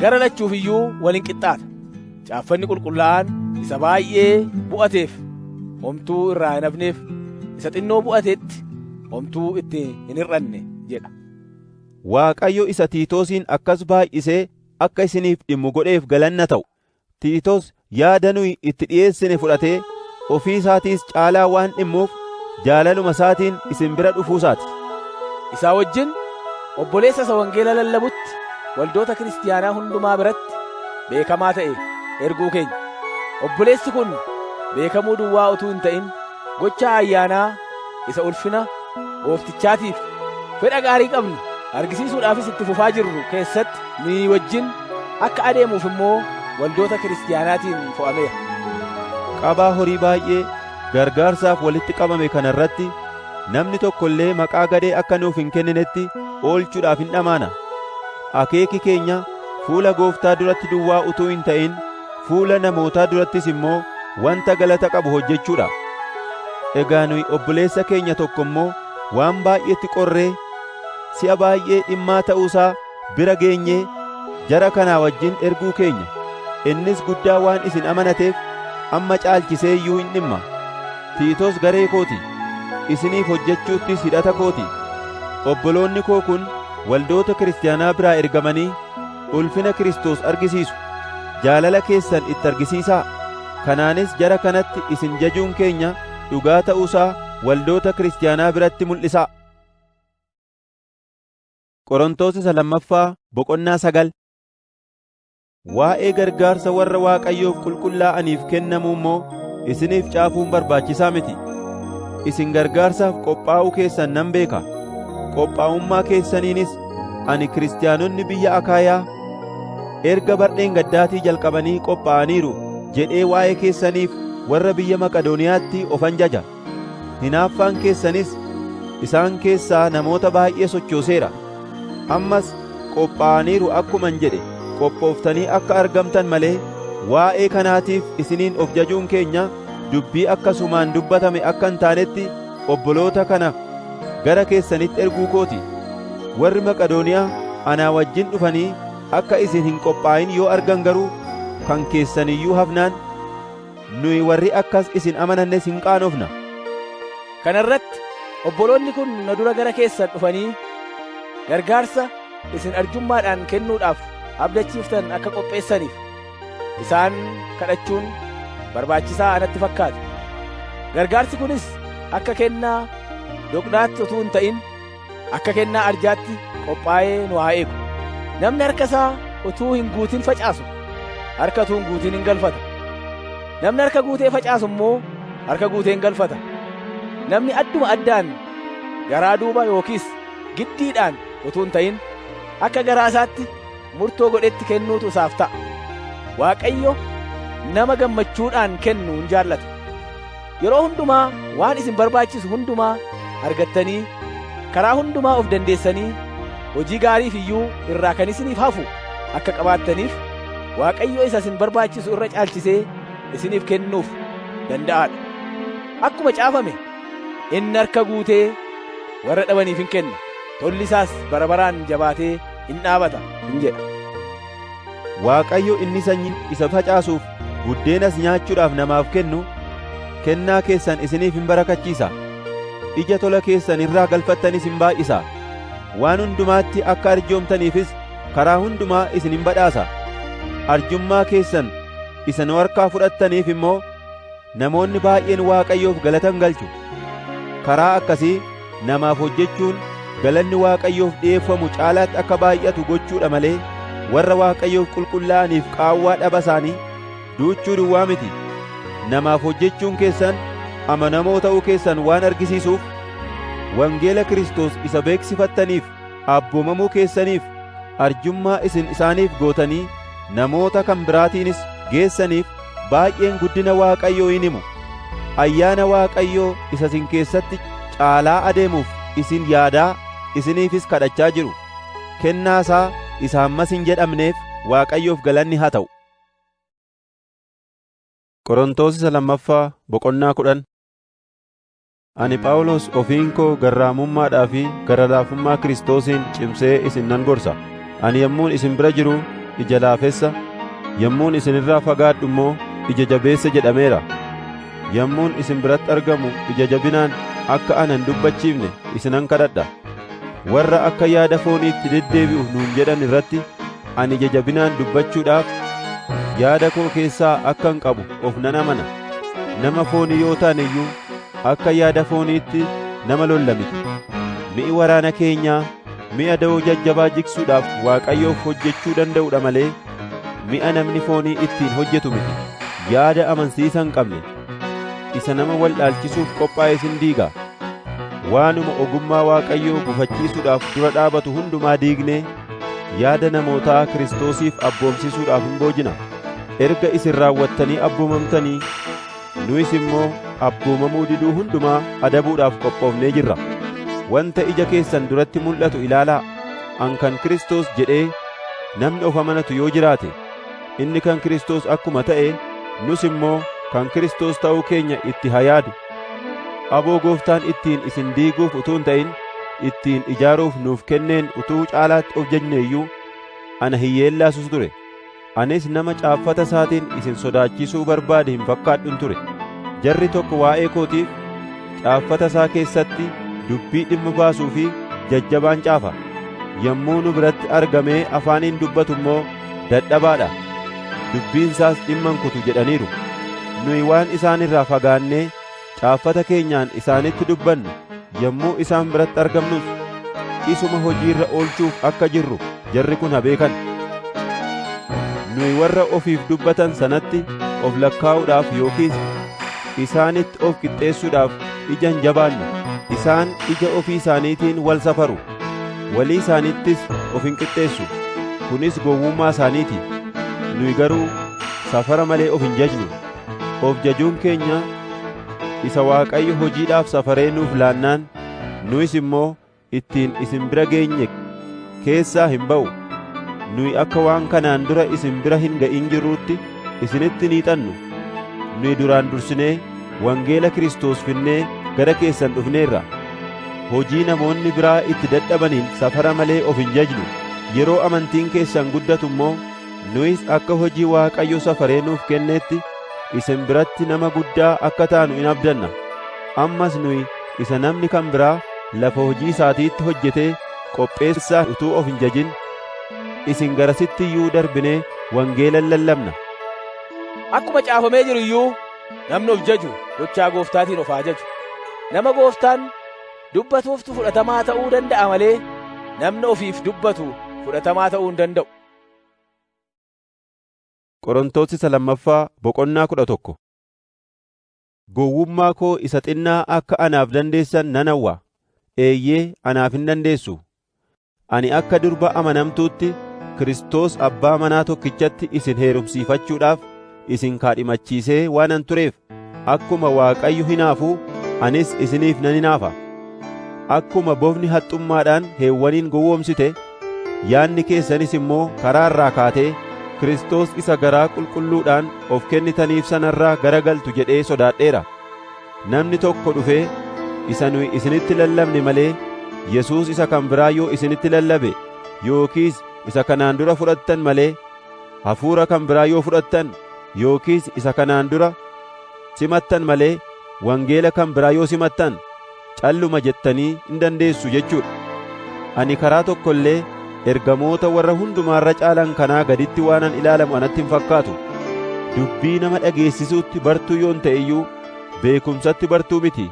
gara lachuuf iyyuu wal hin qixxaata. Caaffanni qulqullaa'aan isa baay'ee bu'ateef homtuu irraa hin hafneef, isa xinnoo bu'ateetti homtuu itti hin hir'anne jedha. Waaqayyo isa Tiitoosiin akkas baay'isee akka isiniif dhimmu godheef galanna ta'u. Tiitoos yaada nuyi itti dhi'eessine fudhatee ofii isaatiis caalaa waan dhimmuuf jaalaluma isaatiin isin bira dhufuusaati. Isaa wajjin obboleessa isa wangeela lallabutti waldoota kiristiyaanaa hundumaa biratti beekamaa ta'e erguu keenya. Obboleessi kun beekamuu duwwaa utuu hin ta'in gocha ayyaanaa isa ulfina gooftichaatiif fedha gaarii qabnu argisiisuudhaafis itti fufaa jirru keessatti nuyi wajjin akka adeemuuf immoo waldoota kiristiyaanaatiin fo'ameera. Qabaa horii baay'ee gargaarsaaf walitti qabame kana irratti namni tokko illee maqaa gadhee akka nuuf hin kenninetti oolchuudhaaf hin dhamaana. Akeeki keenya fuula Gooftaa duratti duwwaa utuu hin ta'in fuula namootaa durattis immoo wanta galata qabu hojjechuudha. Egaa nuyi obboleessa keenya tokko immoo waan baay'eetti qorree si'a baay'ee dhimmaa ta'uusaa bira geenyee jara kanaa wajjin erguu keenya. Innis guddaa waan isin amanateef amma caalchisee iyyuu hin dhimma. Tiitoos garee kooti, isiniif hojjechuuttis hidhata kooti. Obboloonni koo kun waldoota kiristaanaa biraa ergamanii ulfina Kiristoos argisiisu. Jaalala keessan itti argisiisaa. Kanaanis jara kanatti isin jajuun keenya dhugaa ta'uusaa waldoota kiristaanaa biratti mul'isaa. Qorontos isa lammaffaa boqonnaa 9. Waa'ee gargaarsa warra Waaqayyoof qulqullaa'aniif kennamuu immoo isiniif caafuun barbaachisaa miti. Isin gargaarsaaf qophaa'uu keessan nan beeka. Qophaa'ummaa keessaniinis ani kiristaanonni biyya Akaayaa erga bardheen gaddaatii jalqabanii qophaa'aniiru jedhee waa'ee keessaniif warra biyya Maqadooniyaatti ofan jaja. Hinaaffaan keessanis isaan keessaa namoota baay'ee sochooseera. Ammas qophaa'aniiru akkuman jedhe qophooftanii akka argamtan malee waa'ee kanaatiif isiniin of jajuun keenya dubbii akkasumaan dubbatame akka hin taanetti obboloota kana gara keessanitti erguu kooti. Warri Maqadooniyaa anaa wajjin dhufanii akka isin hin qophaa'in yoo argan garuu kan keessaniyyuu hafnaan nuyi warri akkas isin amanannes hin qaanofna. Kana irratti obboloonni kun na dura gara keessan dhufanii gargaarsa isin arjummaadhaan kennuudhaaf abdachiiftan akka qopheessaniif isaan kadhachuun barbaachisaa anatti fakkaata. Gargaarsi kunis akka kennaa doqnaatti utuu hin ta'in akka kennaa arjaatti qophaa'ee nu haa eegu. Namni harka isaa utuu hin guutin facaasu harka utuu hin guutin hin galfata. Namni harka guutee facaasu immoo harka guutee hin galfata. Namni adduma addaan garaa duuba yookiis giddiidhaan utuu hin ta'in akka garaa isaatti murtoo godhetti kennuutu isaaf ta'a. Waaqayyo nama gammachuudhaan kennu hin jaallata. Yeroo hundumaa waan isin barbaachisu hundumaa argattanii karaa hundumaa of dandeessanii hojii gaariif iyyuu irraa kan isiniif hafu akka qabaattaniif Waaqayyo isa isin barbaachisu irra caalchisee isiniif kennuuf danda'aadha. Akkuma caafame inni harka guutee warra dhabaniif hin kenna, tolli isaas bara baraan jabaatee hin dhaabata hin jedha. Waaqayyo inni sanyii isa facaasuuf buddeenas nyaachuudhaaf namaaf kennu kennaa keessan isiniif hin barakachiisa. Ija tola keessan irraa galfattanis hin baay'isa. Waan hundumaatti akka arjoomtaniifis karaa hundumaa isin hin badhaasa. Arjummaa keessan isa nu harkaa fudhattaniif immoo namoonni baay'een Waaqayyoof galata hin galchu. Karaa akkasii namaaf hojjechuun galanni Waaqayyoof dhi'eeffamu caalaatti akka baay'atu gochuudha malee warra Waaqayyoof qulqullaa'aniif qaawwaa dhaba isaanii duuchuu duwwaa miti. Namaaf hojjechuun keessan amanamoo ta'uu keessan waan argisiisuuf wangeela Kiristoos isa beeksifattaniif abboomamuu keessaniif arjummaa isin isaaniif gootanii namoota kan biraatiinis geessaniif baay'een guddina Waaqayyoo hin himu. Ayyaana Waaqayyoo isa isin keessatti caalaa adeemuuf isin yaadaa isiniifis kadhachaa jiru. Kennaa isaa isa hammas hin jedhamneef Waaqayyoof galanni haa ta'u. Qorontos isa lammaffaa boqonnaa 10. Ani Phaawulos ofiin koo garraamummaadhaa fi gara laafummaa Kiristoosiin cimsee isin nan gorsa. Ani yommuun isin bira jiru ija laafessa, yommuun isin irraa fagaadhu immoo ija jabeessa jedhameera. Yommuun isin biratti argamu ija jabinaan akka ana hin dubbachiifne isinan kadhadha. Warra akka yaada fooniitti deddeebi'u nuun jedhan irratti ani ija jabinaan dubbachuudhaaf yaada koo keessaa akkan qabu of nan amana. Nama foonii yoo taane iyyuu akka yaada fooniitti nama lolla miti. Mi'i waraana keenyaa mi'a da'oo jajjabaa jigsuudhaaf Waaqayyoof hojjechuu danda'udha malee mi'a namni foonii ittiin hojjetu miti. Yaada amansiisa hin qabne isa nama wal dhaalchisuuf qophaa'e sin diiga. Waanuma ogummaa Waaqayyoo gufachiisuudhaaf dura dhaabatu hundumaa diignee yaada namootaa Kiristoosiif abboomsisuudhaaf hin boojina. Erga isin raawwattanii abboomamtanii nuyis immoo abboomamuu diduu hundumaa adabuudhaaf qophoofnee jirra. Wanta ija keessan duratti mul'atu ilaalaa. An kan Kiristoos jedhee namni of amanatu yoo jiraate, inni kan Kiristoos akkuma ta'e nus immoo kan Kiristoos ta'uu keenya itti haa yaadu. Aboo Gooftaan ittiin isin diiguuf utuu hin ta'in ittiin ijaaruuf nuuf kenneen utuu caalaatti of jajne iyyuu ana hiyyeellaasus ture. Anis nama caaffata isaatiin isin sodaachisuu barbaade hin fakkaadhun ture. Jarri tokko waa'ee kootiif caaffata isaa keessatti dubbii dhimma baasuu fi jajjabaan caafa. Yommuu nu biratti argamee afaaniin dubbatu immoo dadhabaadha. Dubbiin isaas dhimma hin kutu jedhaniiru. Nuyi waan isaan irraa fagaannee caaffata keenyaan isaanitti dubbannu yommuu isaan biratti argamnus isuma hojii irra oolchuuf akka jirru jarri kun haa beekan. Nuyi warra ofiif dubbatan sanatti of lakkaa'uudhaaf yookiis isaanitti of qixxeessuudhaaf ija hin jabaannu. Isaan ija ofii isaaniitiin wal safaru, walii isaaniittis of hin qixxeessu. Kunis gowwummaa isaaniiti. Nuyi garuu safara malee of hin jajnu. Of jajuun keenya isa Waaqayyo hojiidhaaf safaree nuuf laannaan nuyis immoo ittiin isin bira geenye keessaa hin ba'u. Nuyi akka waan kanaan dura isin bira hin ga'in jirruutti isinitti ni hiixannu. Nuyi duraan dursinee wangeela Kiristoos finnee gara keessan dhufneerra. Hojii namoonni biraa itti dadhabaniin safara malee of hin jajnu. Yeroo amantiin keessan guddatu immoo nuyis akka hojii Waaqayyo safaree nuuf kenneetti isin biratti nama guddaa akka taanu in abdanna. Ammas nuyi isa namni kan biraa lafa hojii isaatiitti hojjetee qopheessaa utuu of hin jajin isin garasitti iyyuu darbinee wangeela lallabna. Akkuma caafamee jiru iyyuu namni of jaju gochaa gooftaatiin of haa jaju. Nama gooftaan dubbatuuftu fudhatamaa ta'uu danda'a malee namni ofiif dubbatu fudhatamaa ta'uu hin danda'u. Qorontos isa lammaffaa boqonnaa 11. Gowwummaa koo isa xinnaa akka anaaf dandeessan nan hawwa. Eeyyee, anaaf hin dandeessu. Ani akka durba amanamtuutti Kiristoos abbaa manaa tokkichatti isin heerumsiifachuudhaaf isin kaadhimachiisee waanan tureef akkuma Waaqayyo hinaafu anis isiniif nan hinaafa. Akkuma bofni haxxummaadhaan Heewwaniin gowwoomsite, yaadni keessanis immoo karaa irraa kaatee Kiristoos isa garaa qulqulluudhaan of kennitaniif sanarraa garagaltu jedhee sodaadheera. Namni tokko dhufee isa nuyi isinitti lallabne malee Yesuus isa kan biraa yoo isinitti lallabe yookiis isa kanaan dura fudhattan malee hafuura kan biraa yoo fudhattan yookiis isa kanaan dura simattan malee wangeela kan biraa yoo simattan calluma jettanii hin dandeessu jechuudha. Ani karaa tokko illee ergamoota warra hundumaarra caalan kanaa gaditti waanan ilaalamu anatti hin fakkaatu. Dubbii nama dhageessisuutti bartuu yoon ta'e iyyuu beekumsatti bartuu miti.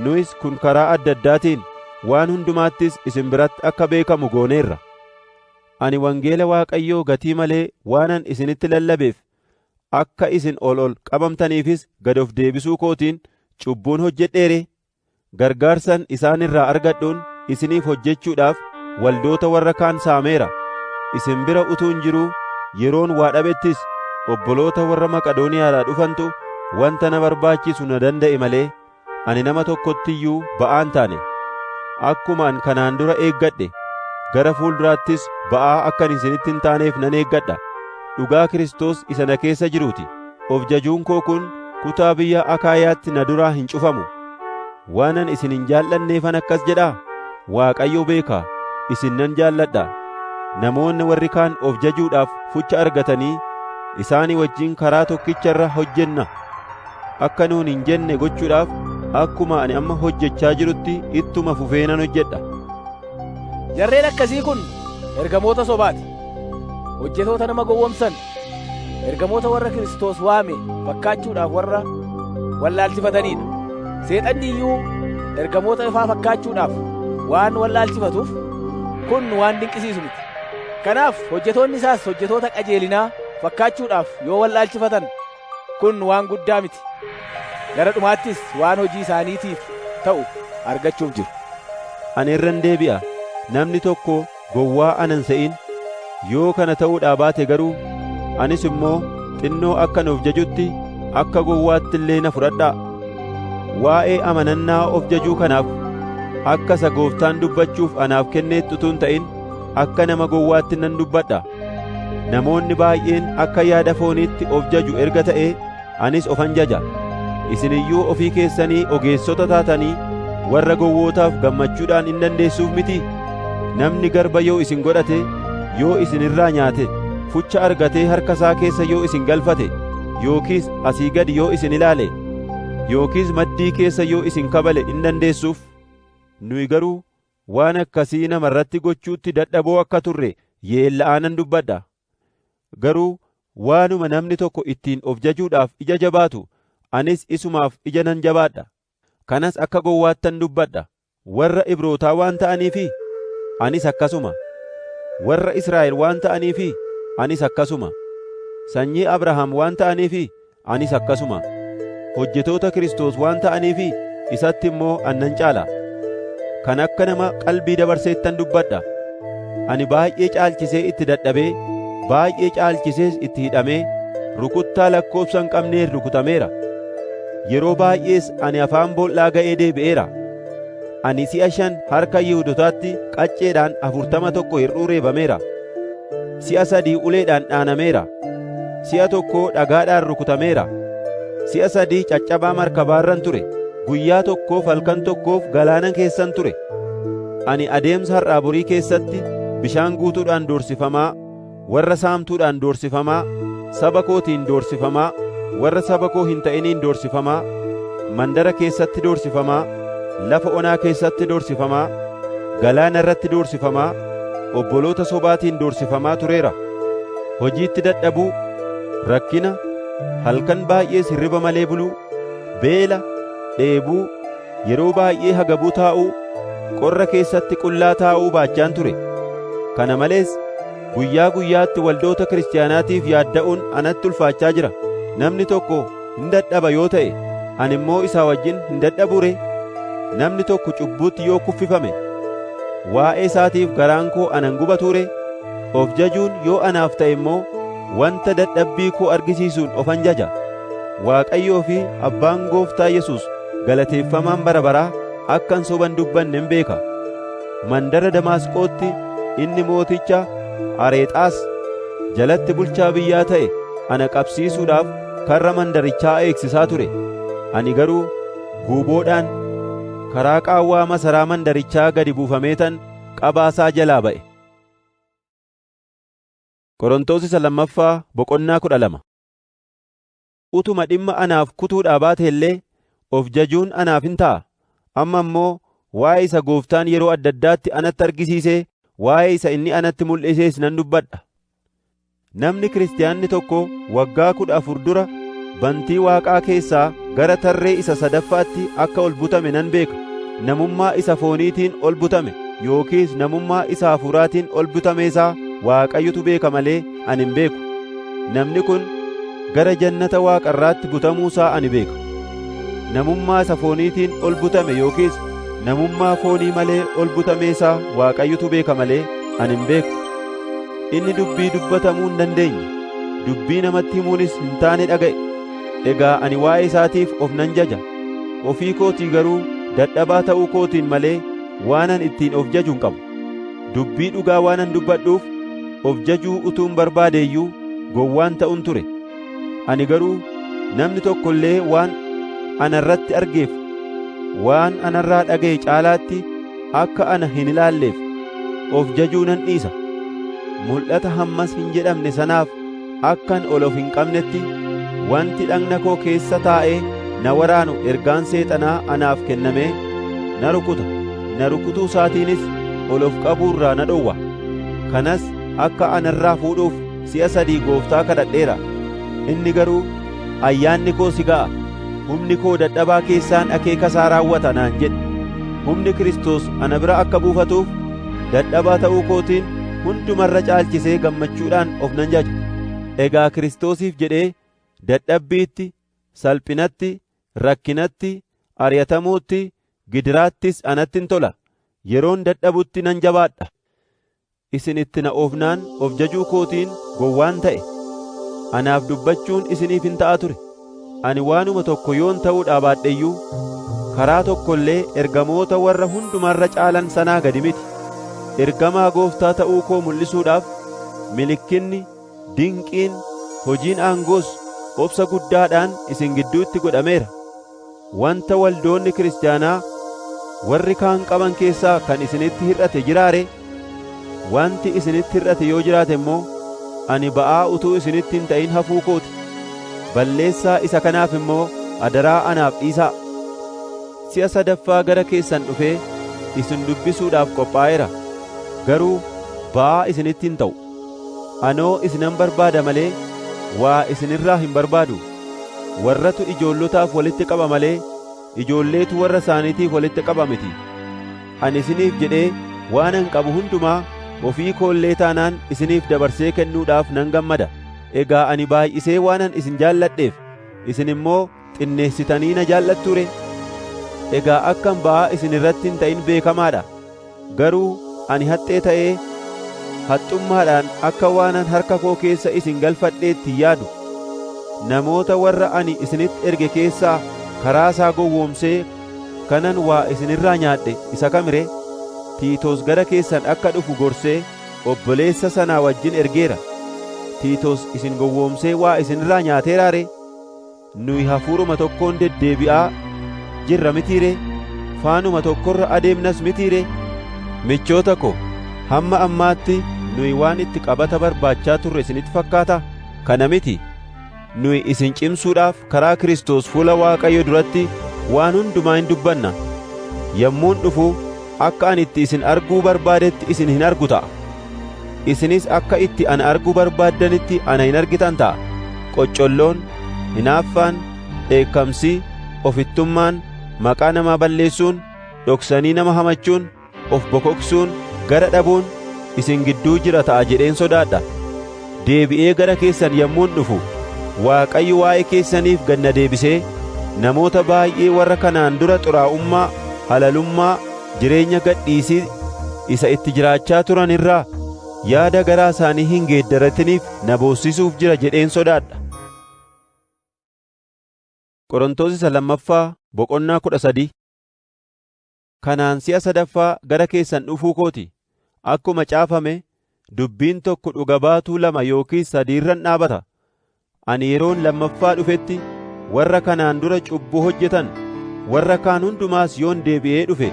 Nuyis kun karaa adda addaatiin waan hundumaattis isin biratti akka beekamu gooneerra. Ani wangeela Waaqayyoo gatii malee waanan isinitti lallabeef akka isin ol ol qabamtaniifis gad of deebisuu kootiin cubbuun hojjedheere. Gargaarsan isaan irraa argadhuun isiniif hojjechuudhaaf waldoota warra kaan saameera. Isin bira utuun jiruu yeroon waa dhabettis obboloota warra Maqedooniyaadhaa dhufantu wanta na barbaachisu na danda'e malee ani nama tokkotti iyyuu ba'aa hin taane. Akkuma an kanaan dura eeggadhe gara fuulduraattis ba'aa akkan isinitti hin taaneef nan eeggadha. Dhugaa Kiristoos isa na keessa jiruuti. Of jajuun koo kun kutaa biyya Akaayaatti na duraa hin cufamu. Waanan isin hin jaallanneefan akkas jedhaa? Waaqayyo beekaa, isin nan jaalladha. Namoonni warri kaan of jajuudhaaf fucha argatanii isaanii wajjin karaa tokkicha irra hojjenna. Akka nuun hin jenne gochuudhaaf akkuma ani amma hojjechaa jirutti ittuma fufee nan hojjedha. Jarreen akkasii kun ergamoota sobaati. Hojjetoota nama gowwomsan, ergamoota warra Kiristoos waame fakkaachuudhaaf warra wallaalchifatanidha. Seexanni iyyuu ergamoota ifaa fakkaachuudhaaf waan wallaalchifatuuf kun waan dinqisiisu miti. Kanaaf hojjetoonni isaas hojjetoota qajeelinaa fakkaachuudhaaf yoo wallaalchifatan kun waan guddaa miti. Gara dhumaattis waan hojii isaaniitiif ta'u argachuuf jiru. Ani irran deebi'a. Namni tokko gowwaa anan se'in. Yoo kana ta'uudhaa baate garuu anis immoo xinnoo akkan of jajutti akka gowwaatti illee na fudhadhaa. Waa'ee amanannaa of jajuu kanaaf akka isa gooftaan dubbachuuf anaaf kenneetti utuu hin ta'in akka nama gowwaatti nan dubbadha. Namoonni baay'een akka yaada fooniitti of jaju erga ta'ee anis ofan jaja. Isin iyyuu ofii keessanii ogeessota taatanii warra gowwootaaf gammachuudhaan hin dandeessuuf miti. Namni garba yoo isin godhate, yoo isin irraa nyaate, fucha argatee harka isaa keessa yoo isin galfate, yookiis asii gadi yoo isin ilaale, yookiis maddii keessa yoo isin kabale hin dandeessuuf. Nuyi garuu waan akkasii nama irratti gochuutti dadhaboo akka turre yeella'aa nan dubbadha. Garuu waanuma namni tokko ittiin of jajuudhaaf ija jabaatu anis isumaaf ija nan jabaadha. Kanas akka gowwaattan dubbadha. Warra Ibrootaa waan ta'aniifi anis akkasuma. Warra Israa'el waan ta'aniifi anis akkasuma. Sanyii Abrahaam waan ta'aniifi anis akkasuma. Hojjetoota Kiristoos waan ta'aniifi isatti immoo annan caala. Kan akka nama qalbii dabarseettan dubbadha. Ani baay'ee caalchisee itti dadhabee, baay'ee caalchisees itti hidhamee, rukuttaa lakkoobsa hin qabneen rukutameera. Yeroo baay'ees ani afaan boollaa ga'ee deebi'eera. Ani si'a 5 harka Yihuudootaatti qacceedhaan 41 hir'uu reebameera. Si'a 3 uleedhaan dhaanameera. Si'a 1 dhagaadhaan rukutameera. Si'a 3 caccabaa markabaarran ture. Guyyaa tokkoof halkan tokkoof galaana keessan ture. Ani adeemsa har'aa borii keessatti bishaan guutuudhaan doorsifamaa, warra saamtuudhaan doorsifamaa, saba kootiin doorsifamaa, warra saba koo hin ta'iniin doorsifamaa, mandara keessatti doorsifamaa, lafa onaa keessatti doorsifamaa, galaana irratti doorsifamaa, obboloota sobaatiin doorsifamaa tureera. Hojiitti dadhabuu, rakkina, halkan baay'ees hirriba malee buluu, beela, dheebuu, yeroo baay'ee hagabuu taa'uu, qorra keessatti qullaa taa'uu baachaan ture. Kana malees Guyyaa guyyaatti waldoota kiristaanaatiif yaadda'uun anatti ulfaachaa jira. Namni tokko hin dadhaba yoo ta'e, ani immoo isaa wajjin hin dadhabuu ree? Namni tokko cubbuutti yoo kuffifame, waa'ee isaatiif garaan koo ana hin gubatuu ree? Of jajuun yoo anaaf ta'e immoo wanta dadhabbii koo argisiisuun ofan jaja. Waaqayyoo fi Abbaan Gooftaa Yesuus galateeffamaan bara baraa akkan soban dubbanne hin beeka. Mandara Damaasqootti inni mooticha Areexaas jalatti bulchaa biyyaa ta'e ana qabsiisuudhaaf karra mandarichaa eegsisaa ture. Ani garuu guuboodhaan karaa qaawwaa masaraa mandarichaa gadi buufameetan qabaasaa jalaa ba'e. Qorontos isa lammaffaa boqonnaa 12. Utuma dhimma anaaf kutuudhaa baate illee of jajuun anaaf hin ta'a. Amma immoo waa'ee isa Gooftaan yeroo adda addaatti anatti argisiisee waa'ee isa inni anatti mul'isees nan dubbadha. Namni kiristaanni tokko waggaa 14 dura bantii Waaqaa keessaa gara tarree isa sadaffaatti akka ol butame nan beeka. Namummaa isa fooniitiin ol butame yookiis namummaa isa hafuuraatiin ol butame isaa Waaqayyotu beeka malee ani hin beeku. Namni kun gara jannata Waaqarraatti butamuusaa ani beeka. Namummaa isa fooniitiin ol butame yookiis namummaa foonii malee ol butameesaa Waaqayyotu beeka malee ani hin beeku. Inni dubbii dubbatamuu hin dandeenye, dubbii namatti himuunis hin taane dhaga'e. Egaa ani waa'ee isaatiif of nan jaja. Ofii kootii garuu dadhabaa ta'uu kootiin malee waanan ittiin of jaju hin qabu. Dubbii dhugaa waanan dubbadhuuf of jajuu utuun barbaade iyyuu gowwaan ta'un ture. Ani garuu namni tokko illee waan ana irratti argeef waan anarraa dhaga'e caalaatti akka ana hin ilaalleef of jajuu nan dhiisa. Mul'ata hammas hin jedhamne sanaaf akkan ol of hin qabnetti wanti dhagna koo keessa taa'ee na waraanu ergaan seexanaa anaaf kennamee na rukuta. Na rukutuu isaatiinis ol of qabuurraa na dhowwa. Kanas akka anarraa fuudhuuf si'a sadii Gooftaa kadhadheera. Inni garuu ayyaanni koo si ga'a, humni koo dadhabaa keessaan akeeka isaa raawwata naan jedhe. Humni Kiristoos ana bira akka buufatuuf dadhabaa ta'uu kootiin hundumarra caalchisee gammachuudhaan of nan jaja. Egaa Kiristoosiif jedhee dadhabbiitti, salphinatti, rakkinatti, ari'atamuutti, gidiraattis anatti hin tola. Yeroon dadhabutti nan jabaadha. Isin itti na oofnaan of jajuu kootiin gowwaan ta'e. Anaaf dubbachuun isiniif hin ta'a ture. Ani waanuma tokko yoon ta'uudhaa baadhe iyyuu karaa tokko illee ergamoota warra hundumarra caalan sanaa gadi miti. Ergamaa Gooftaa ta'uu koo mul'isuudhaaf milikkinni, dinqiin, hojiin aangoos obsa guddaadhaan isin gidduutti godhameera. Wanta waldoonni kiristaanaa warri kaan qaban keessaa kan isinitti hir'ate jiraare? Wanti isinitti hir'ate yoo jiraate immoo ani ba'aa utuu isinitti hin ta'in hafuu kooti. Balleessaa isa kanaaf immoo adaraa anaaf dhiisaa. Si'a sadaffaa gara keessan dhufee isin dubbisuudhaaf qophaa'eera. Garuu ba'aa isinitti hin ta'u. Anoo isinan barbaada malee waa isinirraa hin barbaadu. Warratu ijoollotaaf walitti qaba malee ijoolleetu warra isaaniitiif walitti qaba miti. Ani isiniif jedhee waanan qabu hundumaa ofii koollee taanaan isiniif dabarsee kennuudhaaf nan gammada. Egaa ani baay'isee waanan isin jaalladheef isin immoo xinneessitanii na jaallattu ree? Egaa akkan ba'aa isin irratti hin ta'in beekamaadha. Garuu ani haxxee ta'ee haxxummaadhaan akka waanan harka koo keessa isin galfadheetti yaadu. Namoota warra ani isinitti erge keessaa karaa isaa gowwoomsee kanan waa isinirraa nyaadhe isa kam ree? Tiitoos gara keessan akka dhufu gorsee obboleessa sanaa wajjin ergeera. Tiitoos isin gowwoomsee waa isinirraa nyaateeraa ree? Nuyi hafuuruma tokkoon deddeebi'aa jirra mitii ree? Faanuma tokkorra adeemnas mitii ree? Michoota ko, hamma ammaatti nuyi waan itti qabata barbaachaa turre isinitti fakkaata? Kana miti. Nuyi isin cimsuudhaaf karaa Kiristoos fuula Waaqayyo duratti waan hundumaa hin dubbanna. Yommuun dhufu akka ani itti isin arguu barbaadetti isin hin argu ta'a. Isinis akka itti ana arguu barbaaddanitti ana hin argitan ta'a. Qoccolloon, hinaaffaan, dheekkamsi, ofittummaan, maqaa namaa balleessuun, dhoksanii nama hamachuun, of bokoksuun, gara dhabuun, isin gidduu jira ta'a jedheen sodaadha. Deebi'ee gara keessan yommuun dhufu Waaqayyo waa'ee keessaniif gad na deebisee namoota baay'ee warra kanaan dura xuraa'ummaa, halalummaa, jireenya gadhiisii isa itti jiraachaa turan irraa yaada garaa isaanii hin geeddaratiniif na boossisuuf jira jedheen sodaadha. Qorontos isa lammaffaa boqonnaa 13. Kanaan si'a sadaffaa gara keessan dhufuu kooti. Akkuma caafame dubbiin tokko dhuga baatuu lama yookiis sadiirran dhaabata. Ani yeroon lammaffaa dhufetti warra kanaan dura cubbuu hojjetan warra kaan hundumaas yoon deebi'ee dhufe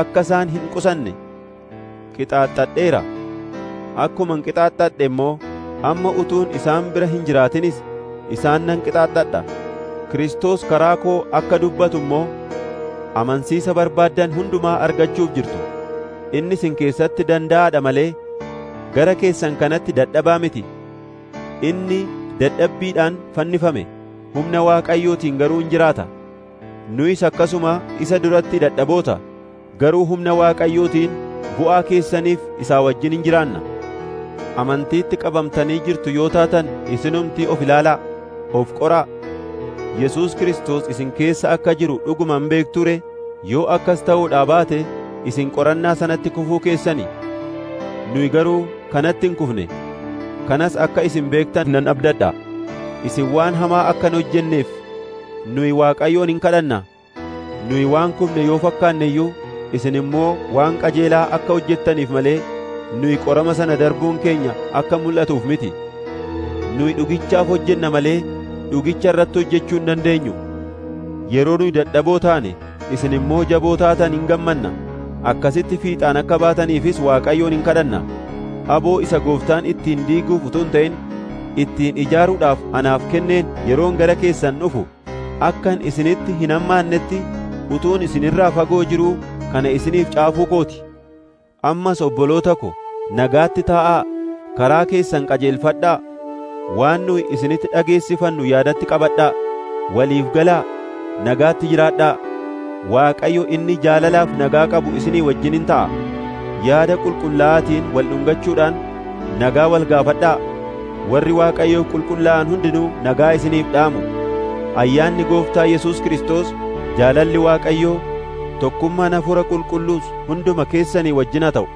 akka isaan hin qusanne qixaaxxadheera. Akkuman qixaaxxadhe immoo amma utuun isaan bira hin jiraatinis isaan nan qixaaxxadha. Kiristoos karaa koo akka dubbatu immoo amansiisa barbaaddan hundumaa argachuuf jirtu. Inni isin keessatti danda'aadha malee gara keessan kanatti dadhabaa miti. Inni dadhabbiidhaan fannifame, humna Waaqayyootiin garuu hin jiraata. Nuyis akkasuma isa duratti dadhaboota, garuu humna Waaqayyootiin bu'aa keessaniif isaa wajjin hin jiraanna. Amantiitti qabamtanii jirtu yoo taatan isinumti of ilaalaa, of qoraa. Yesuus Kiristoos isin keessa akka jiru dhuguma hin beektuu ree? Yoo akkas ta'uudhaa baate isin qorannaa sanatti kufuu keessani. Nuyi garuu kanatti hin kufne. Kanas akka isin beektan nan abdadha. Isin waan hamaa akka hin hojjenneef nuyi Waaqayyoon hin kadhanna. Nuyi waan kufne yoo fakkaanne iyyuu isin immoo waan qajeelaa akka hojjettaniif malee nuyi qorama sana darbuun keenya akka mul'atuuf miti. Nuyi dhugichaaf hojjenna malee dhugicha irratti hojjechuu hin dandeenyu. Yeroo nuyi dadhaboo taane isin immoo jaboo taatan hin gammanna. Akkasitti fiixaan akka baataniifis Waaqayyoon hin kadhanna. Aboo isa gooftaan ittiin diiguuf utuu hin ta'in ittiin ijaaruudhaaf anaaf kenneen yeroon gara keessan dhufu akkan isinitti hin hammaannetti utuun isinirraa fagoo jiruu kana isiniif caafuu kooti. Ammas obboloota ko, nagaatti taa'aa, karaa keessan qajeelfadhaa, waan nuyi isinitti dhageessifannu yaadatti qabadhaa, waliif galaa, nagaatti jiraadhaa. Waaqayyo inni jaalalaaf nagaa qabu isinii wajjin hin ta'a. Yaada qulqullaa'aatiin wal dhungachuudhaan nagaa wal gaafadhaa. Warri Waaqayyoof qulqullaa'an hundinuu nagaa isiniif dhaamu. Ayyaanni Gooftaa Yesuus Kiristoos, jaalalli Waaqayyoo, tokkummaan Hafuura Qulqulluus hunduma keessanii wajjin haa ta'u.